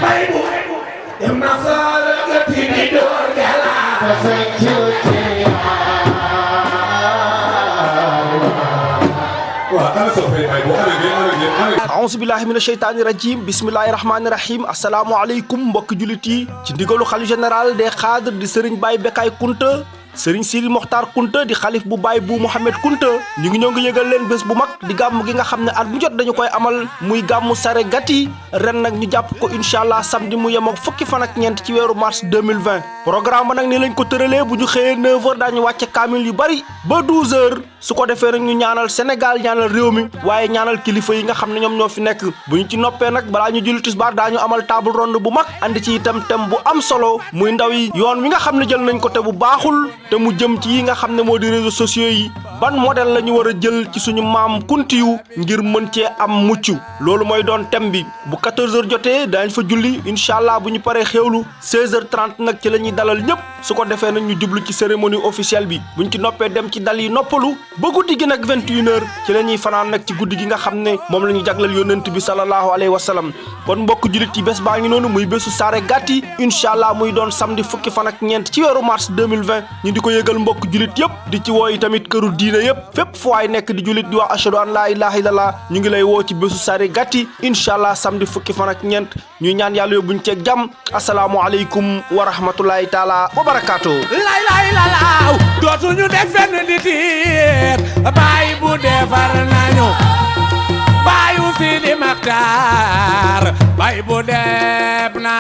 baybu dem na sala gati di door gala a'uuzu billahi mina sheytaani rajim bismillahi rahmaani rahim asalaamaaleykum mbokki jullit yi ci ndigalu xalif général des cadres di Serigne Baye Bekay Kunta Serigne Sidi Mokhtar Kunta di xalif bu Baye bu Mouhamed Kunta ñu ngi yëgal leen bés bu mag di gàmm gi nga xam ne at bu jot dañu koy amal muy gàmmu Sare Gati ren nag ñu jàpp ko incha allah samedi mu yem ak fukki fan ak ñeent ci weeru mars 2020 programme ba nag ni lañ ko tëralee bu ñu xëyee 9h daañu wàcce kaamil yu bari ba 12h su ko defee nag ñu ñaanal Sénégal ñaanal réew mi waaye ñaanal kilifa yi nga xam ne ñoom ñoo fi nekk bu ñu ci noppee nag balaa ñu julli tisbaar daañu amal table ronde bu mag andi ci itam thème bu am solo muy ndaw yi yoon wi nga xam ne jël nañ ko te bu baaxul te mu jëm ci yi nga xam ne moo di réseaux sociaux yi ban modèle la ñu war a jël ci suñu maam kunti yu ngir mën cee am mucc loolu mooy doon thème bi bu 14h jotee daañ fa julli incha allah bu ñu paree xéewlu 16h30 nag ci la ñuy dalal ñëpp su ko defee nag ñu jublu ci cérémonie officielle bi buñ ci noppee dem ci dal yi noppalu ba guddi gi nag 21h ci la ñuy fanaan nag ci guddi gi nga xam ne moom la ñu jagleel yónnent bi sallallahu alayhi wa sallam kon mbokk jullit yi bés baa ngi noonu muy bésu Sare Gati incha allah muy doon samedi fukki fan ak ñeent ci weeru mars 2020 ñu di ko yëgal mbokk jullit yëpp di ci wooyi tamit këru diine yëpp fépp fu waay nekk di jullit di wax ashhadu an laa ilaha illallah ñu ngi lay woo ci bésu Sare Gati incha allah samedi fukki fan ak ñeent ñuy ñaan yàlla yóbbuñ ceeg jàmm asalaamualeykum wa rahmatullahi taala wa barakaatu. lay lalaaw dootuñu def fenn di tiir baay bu defar nañu baayu Sidi Maxtaar baay bu def na